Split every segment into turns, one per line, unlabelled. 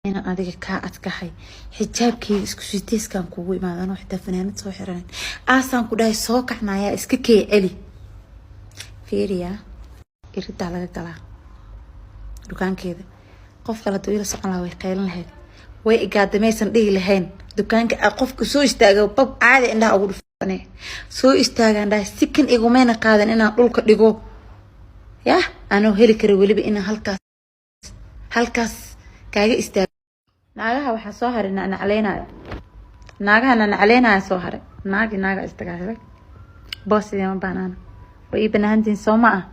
Inaan adiga kaa adkahay, xijaabkeyga isku siteyskaan kugu imaada, anoo xitaa fanaanad soo xiranin aasaan ku dhahay, soo kacnayaa, iska kee celi. Fiiriya, iridaa laga galaa dukaankeeda. Qof kale haduu ila socon lahaa, way qeylin lahayd, way igaadamaysan dhihi lahayn. Dukaanka qofka soo istaaga, bab caadi indhaha ugu dhufane, soo istaagaan dhahay, sikan igumayna qaadan inaan dhulka dhigo. Yah, anoo heli kara weliba inaan halkaas halkaas kaaga istaago. Naagaha waxaa soo haray nacnacleynaayo, naagaha nacnacleynaya soo haray. Naagi naaga isdagaalay, boos idima banaana, way ii banaantihiin, soo ma ah?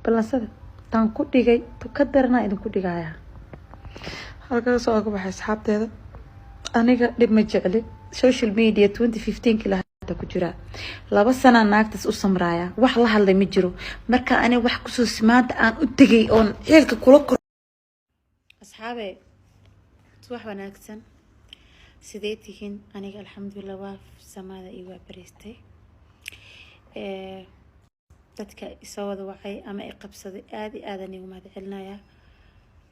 Ballansada taan ku dhigay to ka daranaa idinku dhigayaa. Halkaas oo ka baxay asxaabteeda, aniga dhib ma jecli. Social media 2015 kila hada ku jiraa, 2 sanaa naagtaas u samraaya, wax la hadlay ma jiro. Marka aniga wax kusoo maanta aan u tegay oon xiilka kula kor. Asxaabe, subax wanaagsan, sidee tihiin? Aniga alxamdulilah, waa samaada iyo waa bariistay. Dadka isoo wada wacay ama i qabsaday, aada iyo aadaan igu mahad celinayaa.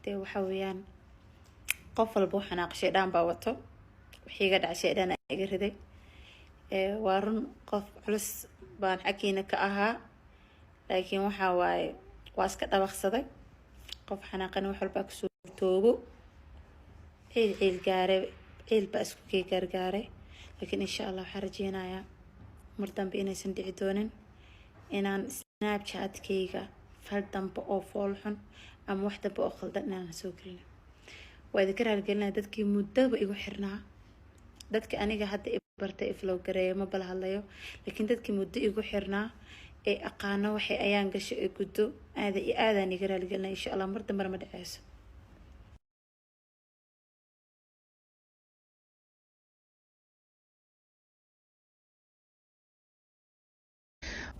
Dee waxa weeyaan, qof walba u xanaaq, shaydaan baa wato, wixii iga dhacay shaydaan iga riday. Waa run, qof culus baan xaggiina ka ahaa, laakiin waxa waaye, waa iska dhabaqsaday. Qof xanaaqana wax walbaa kasoo toogo, ciil ciil gaare, ciil baa isku kii gaargaaray. Laakiin insha Allah waxaan rajeynayaa mar dambe inaysan dhici doonin inaan Snapchatkayga fal dambe oo fool xun ama wax dambe oo khaldan inaan soo gelin. Waa idinka raaligelinaya dadkii muddaba igu xirnaa. Dadka aniga hadda i bartay, i follow gareeya, ma bala hadlayo, laakiin dadkii muddo igu xirnaa ee aqaano waxay ayaan gasho ee guddo, aada iyo aadaan iga raaligelinaya. Insha Allah mar dambena ma dhaceyso.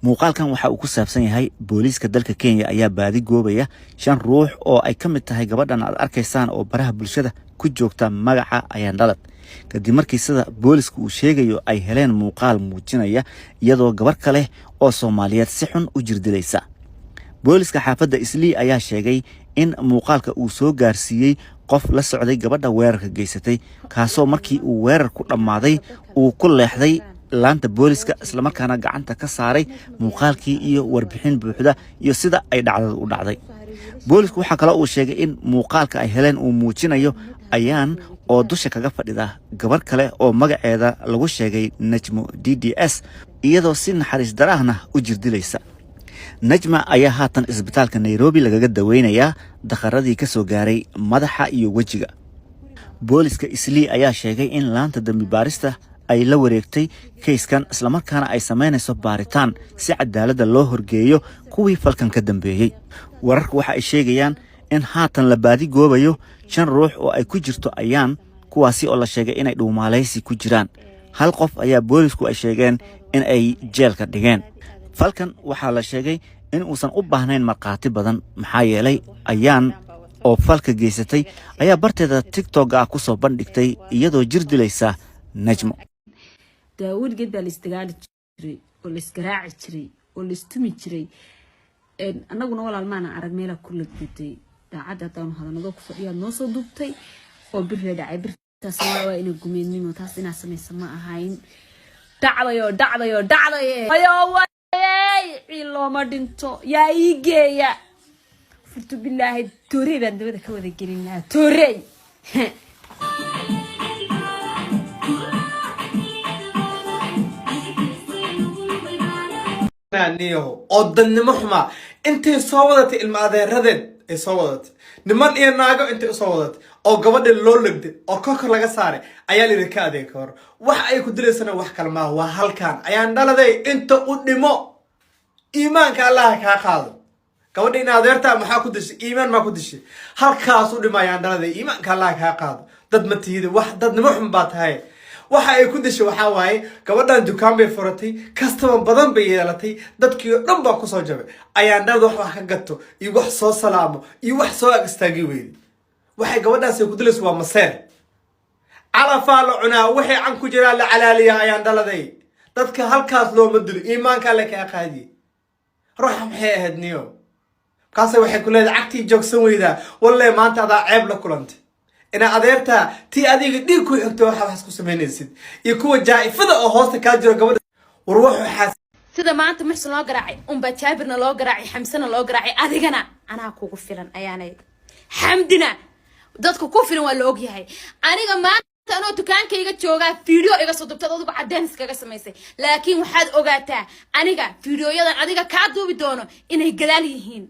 Muuqaalkan waxa uu ku saabsan yahay booliiska dalka Kenya ayaa baadi goobaya shan ruux oo ay ka mid tahay gabadhan aad arkaysaan oo baraha bulshada ku joogta magaca Ayaan Dhalad, kadib markii, sida booliisku uu sheegayo, ay heleen muuqaal muujinaya iyadoo gabar kale oo Soomaaliyeed si xun u jirdilaysa. Booliiska xaafadda Islii ayaa sheegay in muuqaalka uu soo gaarsiiyey qof la socday gabadha weerarka geysatay, kaasoo markii uu weerarku dhammaaday uu ku leexday laanta booliska, islamarkaana gacanta ka saaray muuqaalkii iyo warbixin buuxda iyo sida ay dhacdadu u dhacday. Boolisku waxaa kaloo uu sheegay in muuqaalka ay heleen uu muujinayo Ayaan oo dusha kaga fadhida gabar kale oo magaceeda lagu sheegay Najmo D D S, iyadoo si naxariis daraahna u jirdilaysa. Najma ayaa haatan isbitaalka Nairobi lagaga daweynayaa dakharadii ka soo gaaray madaxa iyo wejiga. Booliska Islii ayaa sheegay in laanta dambi baarista ay la wareegtay kayskan, islamarkaana ay samaynayso baaritaan si cadaaladda loo horgeeyo kuwii falkan ka dambeeyey. Wararku waxa ay sheegayaan in haatan la baadi goobayo shan ruux oo ay ku jirto Ayaan, kuwaasi oo la sheegay inay dhuumaalaysi ku jiraan. Hal qof ayaa boolisku ay sheegeen in ay jeelka dhigeen. Falkan waxaa la sheegay in uusan u baahnayn markhaati badan, maxaa yeelay Ayaan oo falka geysatay ayaa barteeda TikTok ah ku soo bandhigtay iyadoo jir dilaysa Najmo.
Dee weligeed baa laisdagaali jiray oo laisgaraaci jiray oo laistumi jiray. Annaguna walaal maana arag meelaa ku lagduday. Daacadda haddaanu hadanadoo ku fadhiyaad noo soo duubtay oo birla dhacay, birtaas waa ina gumeednimo, taas inaa samaysa ma ahayn. Dhacdayo, dhacdayo, dhacdaye, ayowayey, ciil looma dhinto. Yaa ii geeya furtu bilaahi, toorey baan dabada ka wada gelin lahaa, toorey.
Niyaho oo dadnimo xumaa, intay soo wadatay ilma adeeradeed ay soo wadatay, niman iyo naago intay usoo wadatay oo gabadha loo legday oo kokor laga saaray ayaa layidhi ka adeeg ka hor. Wax ay ku dilaysana wax kale maaha, waa halkan Ayaan Dhaladay inta u dhimo, iimaanka Allaha kaa qaado. Gabadha in adeertaa maxaa ku dishay? Iimaan maa ku dishay? Halkaas u dhimo, Ayaan Dhaladay, iimaanka Allaha kaa qaado. Dad ma tihida, wax dadnimo xun baa tahay. Waxa ay ku dishay waxaa waaye, gabadhan dukaan bay furatay, customer badan bay yeelatay, dadkii oo dhan baa kusoo jabay. Ayaan Dhalad wax ka gato iyo wax soo salaamo iyo wax soo ag istaagi weyday. Waxay gabadhaasi ku dilayso waa maseer. Calafaa la cunaa, waxay can ku jiraa la calaaliyaa. Ayaan Dhaladay, dadka halkaas looma dilo, iimaanka Alle kaa qaadiye. Ruuxa maxay ahayd niyo? Markaase waxay ku leedahay cagtii joogsan weydaa. Walle maanta adaa ceeb la kulantay. Inaa adeertaa tii adiga dhiig ku xigto waxa waxaas ku samaynaysid, iyo kuwa jaa-ifada oo hoosta kaa jiro gabadha. War wuxuu xaas
Sida maanta Muxsin loo garaacay unbaa Jaabirna loo garaacay, Xamsena loo garaacay. Adigana anaa kugu filan, ayaanay Xamdina dadka ku filan waa la ogyahay. Aniga maanta anoo dukaankayga joogaa video iga soo dubtad, adigu cadeen iskaga samaysay, laakiin waxaad ogaataa aniga videoyadan adiga kaa duubi doono inay gadaal yihiin.